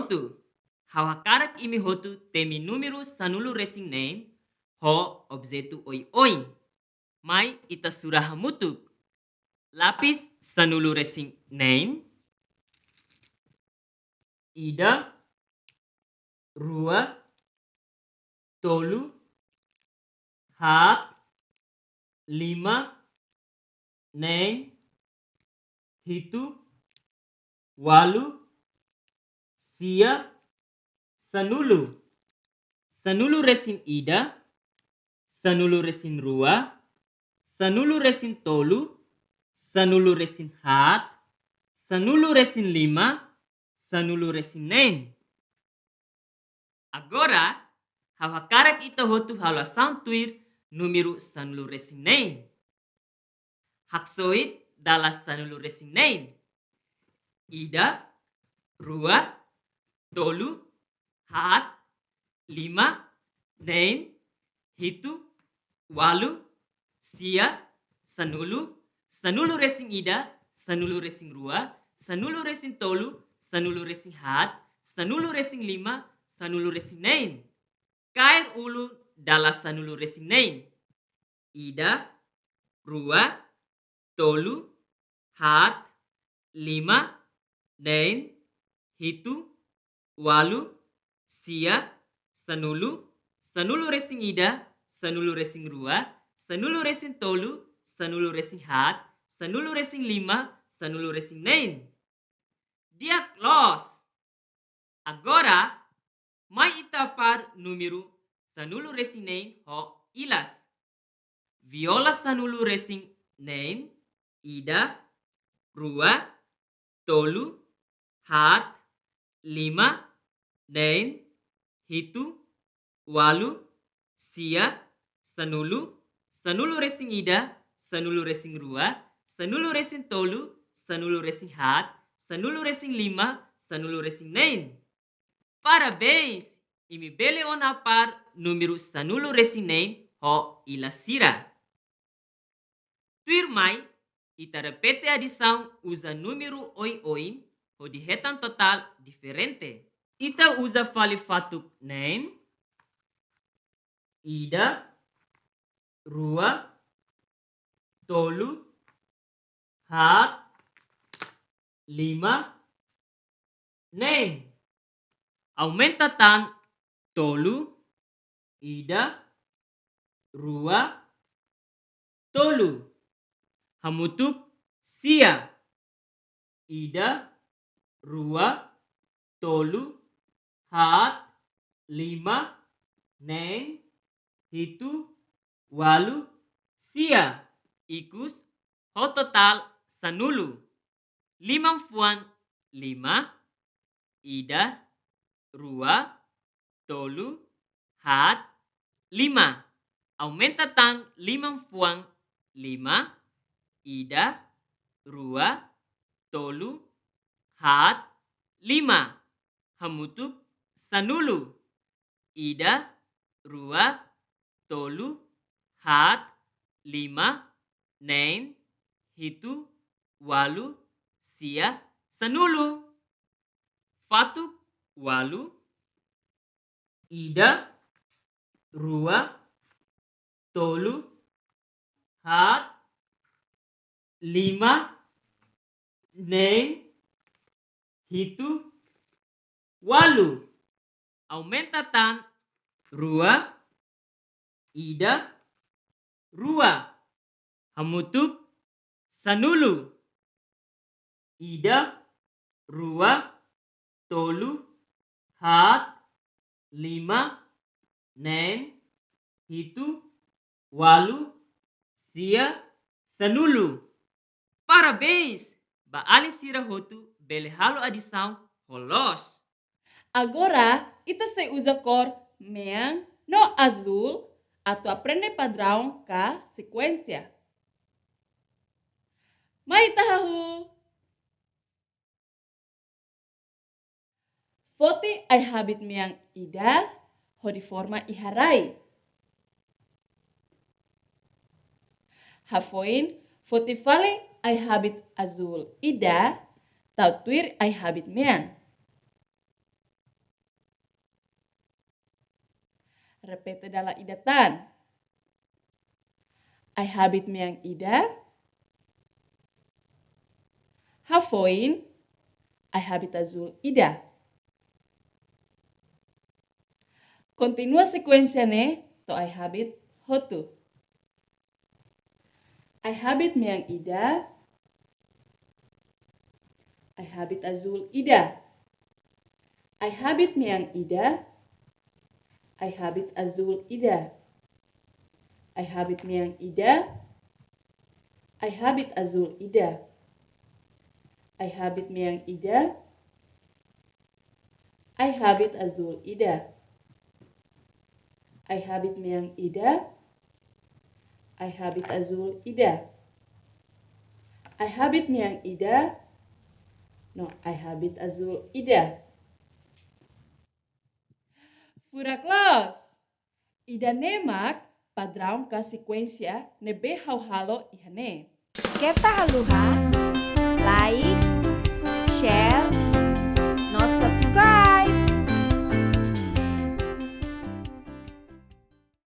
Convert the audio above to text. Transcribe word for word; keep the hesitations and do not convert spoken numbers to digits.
Prontu, ha'u hakarak imi hotu temi númeru sanulu-resin-neen ho objetu oioin. Mai ita sura hamutuk. Lapis sanulu-resin-neen. Ida, rua, tolu, haat, lima, neen, hitu, ualu, sia, sanulu. Sanulu-resin-ida, sanulu-resin-rua, sanulu-resin-tolu, sanulu-resin-haat, sanulu-resin-lima, sanulu-resin-neen. Agora, ha'u hakarak ita hotu halo asaun tuir númeru sanulu-resin-neen. Haksoit dala sanulu-resin-neen. Ida, rua, tolu, haat, lima, neen, hitu, ualu, sia, sanulu, sanulu-resin-ida, sanulu-resin-rua, sanulu-resin-tolu, sanulu-resin-haat, sanulu-resin-lima, sanulu-resin-neen. Kaer ulun dala sanulu-resin-neen. Ida, rua, tolu, haat, lima, neen, hitu, ualu, sia, sanulu, sanulu-resin-ida, sanulu-resin-rua, sanulu-resin-tolu, sanulu-resin-haat, sanulu-resin-lima, sanulu-resin-neen. Di'ak loos. Agora, mai ita par númeru sanulu-resin-neen ho ilas. Viola sanulu-resin-neen, ida, rua, tolu, haat, lima, neen, hitu, ualu, sia, sanulu, sanulu-resin-ida, sanulu-resin-rua, sanulu-resin-tolu, sanulu-resin-haat, sanulu-resin-lima, sanulu-resin-neen. Parabéns! Imi bele ona par númeru sanulu-resin-neen ho ilas sira. Tuirmai, ita repete adisaun uza númeru oioin hodi hetan totál diferente. Ita uza fali fatuk neen, ida, rua, tolu, haat, lima, neen. Aumenta tan tolu, ida, rua, tolu. Hamutuk sia, ida, rua, tolu, haat, lima, neen, hitu, ualu, sia. Ikus ho totál sanulu. Liman-fuan lima, ida, rua, tolu, haat, lima. Aumenta tan liman-fuan lima, ida, rua, tolu, haat, lima. Hamutuk sanulu. Ida, rua, tolu, haat, lima, neen, hitu, ualu, sia, sanulu. Fatuk ualu, ida, rua, tolu, haat, lima, neen, hitu, ualu. Aumenta tan rua, ida, rua. Hamutuk sanulu. Ida, rua, tolu, haat, lima, neen, hitu, ualu, sia, sanulu. Parabéns! Ba alin sira hotu bele halo adisaun ho loos. Agora, ita sei uza kór mean no azúl atu aprende padraun ka sekuénsia. Mai ita hahú. Foti ai-habit mean ida hodi forma iha rai. Hafoin, foti fali ai-habit azúl ida, tau tuir ai-habit mean. Repete dala ida tan. Ai-habit mean ida. Hafoin, ai-habit azúl ida. Kontinua sekuénsia ne'e to'o ai-habit hotu. Ai-habit mean ida. Ai-habit azúl ida. Ai-habit mean ida. Ai-habit azúl ida. Ai-habit mean ida. Ai-habit azúl ida. Ai-habit mean ida. Ai-habit azúl ida. Ai-habit mean ida. Ai-habit azúl ida. Ai-habit mean ida. No, ai-habit azúl ida. Furak loos. Ida-ne'e mak padraun ka sekuénsia ne'ebé ha'u halo iha ne'e. Keta haluha